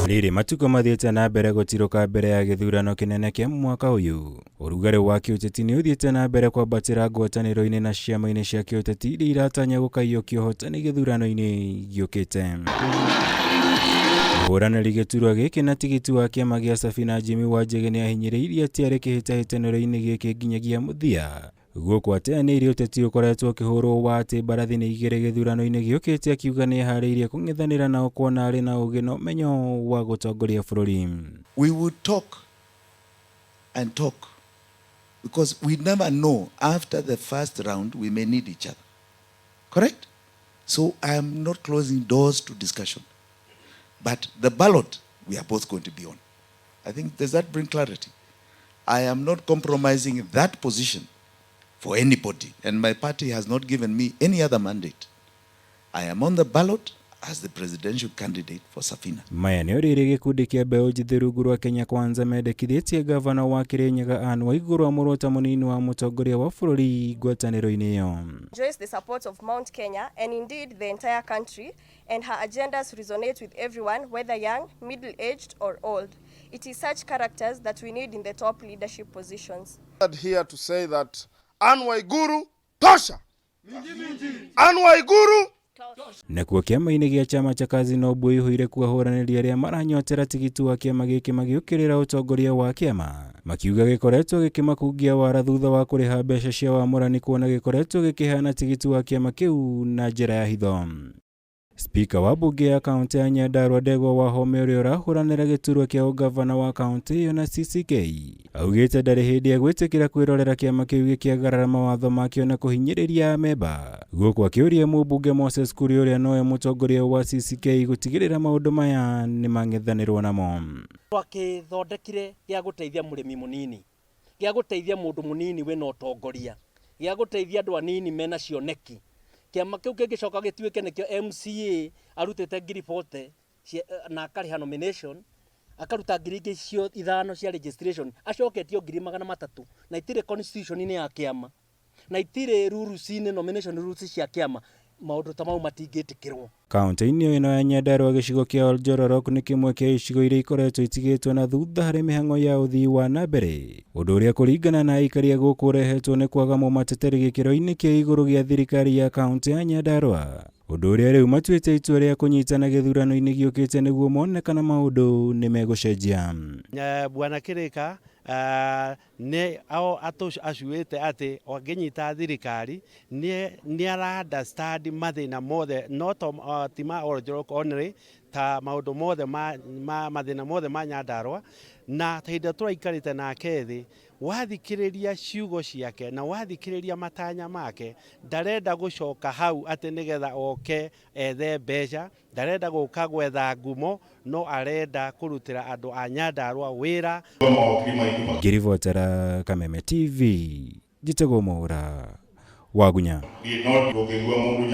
Rĩrĩ matukũ mathiĩte na mbere gũtirũka mbere ya gĩthurano kĩnene kĩa mwaka ũyũ, ũrugarĩ wa kĩũteti nĩ ũthiĩte na mbere kwambatĩra ngwatanĩro-inĩ na ciama-inĩ cia kĩũteti iria iratanya gũkaiyũkia ũhotani gĩthurano-inĩ gĩũkĩte. Mũhũranĩri gĩturwa gĩkĩ na tigiti wa kĩama gĩa Safina Jimmy Wanjigi nĩ ahinyĩrĩirie atĩ arĩ kĩhĩtahĩtanĩro-inĩ gĩkĩ nginyagia mũthia. Gũkũ ateanĩirie ũteti ũkoretwo ũkĩhũrwo wa atĩ mbarathi nĩ igĩrĩ gĩthurano-inĩ gĩũkĩte, akiuga nĩ eharĩirie kũng'ethanĩra nao kuona arĩ na ũgĩ na ũmenyo wa gũtongoria bũrũri. We will talk and talk because we never know, after the first round we may need each other. Correct? So I am not closing doors to discussion. But the ballot, we are both going to be on. I think, does that bring clarity? I am not compromising that position for anybody, and my party has not given me any other mandate. I am on the ballot as the presidential candidate for Safina. Maya nĩ ũrĩrĩ gĩkundi kĩa mbeũ njĩthĩ rungu rwa Kenya Kwanza mendekithĩtie gavana wa Kirinyaga Anne Waiguru amũrwo ta mũnini wa mũtongoria wa bũrũri ngwatanĩro-inĩ ĩyo. Enjoys the support of Mount Kenya and indeed the entire country, and her agendas resonate with everyone, whether young, middle-aged or old. It is such characters that we need in the top leadership positions. Here to say that Anne Waiguru tosha! Anne Waiguru. Nakuo kĩama-inĩ gĩa chama cha Kazi na Ũmbui ihũire kuahũranĩri arĩa maranyotera tigiti wa kĩama gĩkĩ magĩũkĩrĩra ũtongoria wa kĩama, makiuga gĩkoretwo gĩkĩmakungia wara thutha wa kũrĩha mbeca cia wamũrani, kuona gĩkoretwo gĩkĩheana tigiti wa kĩama kĩu na njĩra ya hitho. Spika wa bunge ya kaunti ya Nyandarua Ndegwa Wahome, ũrĩa ũrahũranĩra gĩturwa kĩa ũgavana wa kaunti ĩyo na CCK, augĩte ndarĩ hĩndĩ egwĩtĩkĩra kwĩrorera kĩama kĩu gĩkĩagarara mawatho makĩo na kũhinyĩrĩria amemba, gũkũ akĩũria mũmbunge Moses Kuria, ũrĩa nowe mũtongoria wa CCK, gũtigĩrĩra maũndũ maya nĩ mang'ethanĩrwo namo. Twakĩthondekire gĩa gũteithia mũrĩmi mũnini, gĩa gũteithia mũndũ mũnini wĩna ũtongoria, gĩa gũteithia andũ anini mena cioneki. Kĩama kĩu kĩngĩcoka gĩtuĩke nĩkĩo MCA arutĩte 40,000 na akarĩha nomination, akaruta ngiri ingĩ cio 5 cia registration, acoketio 300,000, na itirĩ constitution-inĩ ya kĩama na itirĩ rules-inĩ, nomination rules cia kĩama, maũndũ ta mau matingĩtĩkĩrwo. Kaunti-inĩ ĩno ya Nyandarua, gĩcigo kĩa Oljororok nĩ kĩmwe kĩa icigo iria ikoretwo itigĩtwo na thutha harĩ mĩhang'o ya ũthii wa na mbere, ũndũ ũrĩa kũringana na aikari a gũkũ ũrehetwo nĩ kwaga mũmateteri gĩkĩro-inĩ kĩa igũrũ gĩa thirikari ya kaunti ya Nyandarua, ũndũ ũrĩa rĩu matuĩte itua rĩa kũnyitana gĩthurano-inĩ gĩũkĩte nĩguo mone kana maũndũ nĩ megũcenjia. Bwana Kirika nĩ acuĩte atĩ angĩnyita thirikari nĩ ara understand mathĩna mothe, no to ti ma Oljororok only, ta maũndũ mothe ma mathĩna mothe ma Nyandarua. Na hĩndĩ ĩrĩa tũraikarĩte nake thĩ, wathikĩrĩria ciugo ciake na wathikĩrĩria matanya make, ndarenda gũcoka hau atĩ nĩgetha oke ethe mbeca, ndarenda gũka gwetha ngumo, no arenda kũrutĩra andũ a Nyandarua wĩra. Ngĩribotera Kameme TV, njĩtagwo Mwaũra Wagunya. No ndũngĩigua mũndũ.